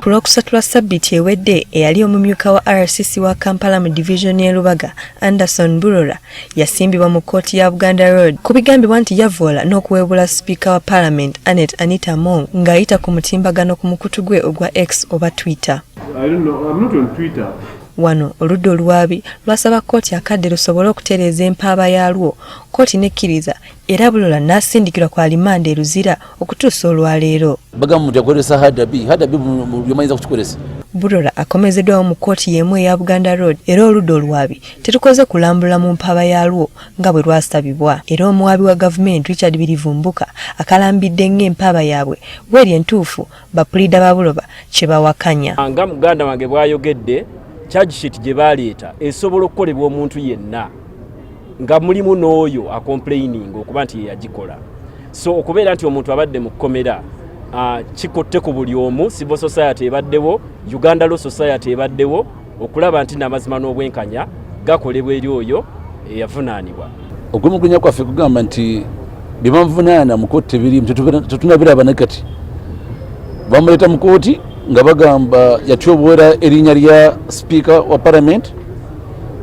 Ku Lwokusatu lwa ssabbiiti ewedde, eyali omumyuka wa RCC wa Kampala mu divizoni y'e Lubaga, Anderson Burora, yasimbibwa mu kkooti ya Buganda Road ku bigambibwa nti yavvoola n'okuweebula sipiika wa Palamenti Annet Anita Among ng'ayita ku mutimbagano ku mukutu gwe ogwa X oba Twitter. I don't know. I'm not on Twitter. Wano oludda oluwaabi lwasaba kkooti akadde lusobole okutereeza empaaba yaalwo, kkooti n'ekkiriza era Burora n'asindikirwa ku alimanda e Luzira okutuusa olwaleero. Bagamba nti akozesa hadabi hadabi byomayinza kukikozesa. Burora akomezeddwawo mu kkooti y'emu eya Buganda Road era oludda oluwaabi terukoze kulambula mu mpaaba yaalwo nga bwe lwasabibwa. Era omuwaabi wa gavumenti Richard Birivumbuka akalambidde ng'empaaba yaabwe bw'eri entuufu, bapuliida ba Burora kye bawakanya. Nga muganda wange bw'ayogedde, charge sheet gye baleeta esobola okukolebwa omuntu yenna nga mulimu n'oyo acomplaining okuba nti ye yagikola. So okubeera nti omuntu abadde mu kkomera, kikutte ku buli omu. Civil society ebaddewo, Uganda Law Society ebaddewo okulaba nti n'amazima n'obwenkanya gakolebwa eri oyo eyavunaanibwa. Okwemulugunya kwaffe kugamba nti byebamuvunaana mu kooti tebirimu, tetunabiraba. Ne kati bamuleeta mu kooti nga bagamba yatyoboola erinnya lya sipiika wa parliament,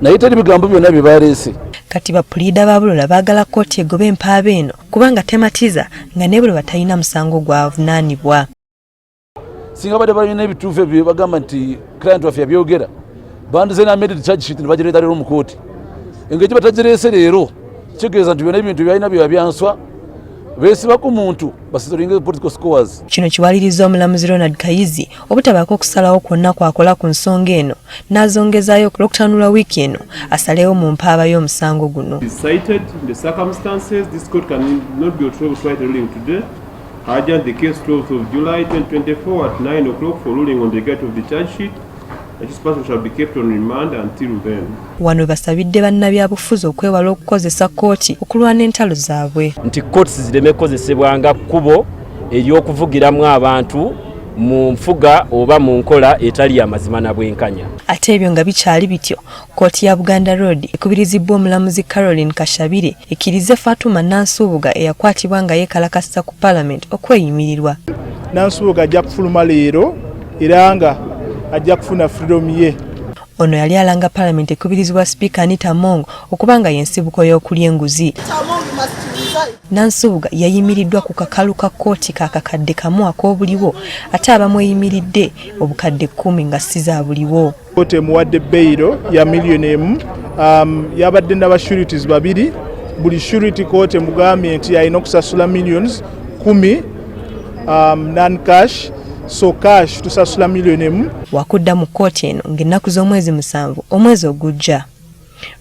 naye teri bigambo byonna bye baleese. Kati bapuliida ba Burora baagala kkooti egobe empaaba eno kubanga tematiza, nga ne Burora talina musango gwavunaanibwa. Singa badde balina ebituufu ebyo bagamba nti client waffe yabyogera, bandize n'amended charge sheet ne bagireeta leero mu kooti. Engeri gye batagireese leero kitegeeza nti byonna ebintu byalina byeba byanswa, beesiba ku muntu basettlinge political scores. Kino kiwaliriza omulamuzi Ronald Kayizi obutabaako okusalawo kwonna kwakola ku nsonga eno, n'azongezaayo ku Lwokutaano lwa wiiki eno asalewo mu mpaaba y'omusango guno. Is cited in the circumstances, this court cannot be authorized to write a ruling today. I adjourn the case 12th of July 2024 at 9 o'clock for ruling on the get of the charge sheet. This person shall be kept on remand until then. Wano basabidde bannabyabufuzi okwewala okukozesa kkooti okulwana entalo zaabwe. Nti courts zireme kukozesebwa nga kkubo ery'okuvugiramu abantu mu nfuga oba mu nkola etali ya mazima na bwenkanya. Ate ebyo nga bikyali bityo, kkooti ya Buganda Road ekubirizibbwa omulamuzi Caroline Kashabire ekkirize Fatuma Nansubuga eyakwatibwa nga yeekalakasiza ku Paalamenti okweyimirirwa. Nansubuga ajja kufuluma leero era nga ajja kufuna freedom ye. Ono yali alanga Paalamenti ekubirizibwa Sipiika Anita Among okuba nga y'ensibuko y'okulya enguzi. Nansubuga yayimiriddwa ku kakalu ka kkooti ka 1,000 ak'obuliwo, ate abamweyimiridde 10,000 nga si za buliwo. Kooti emuwadde bail ya miliyoni 1. Yabadde n'aba sureties babiri. Buli surety kooti emugambye nti alina okusasula millions 10 non cash, so cash tusasula miliyoni 1. Wakudda mu kkooti eno ng'ennaku z'omwezi 7 omwezi ogujja.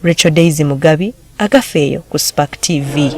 Rachel Daisy Mugabi, Agafeeyo ku Spark TV.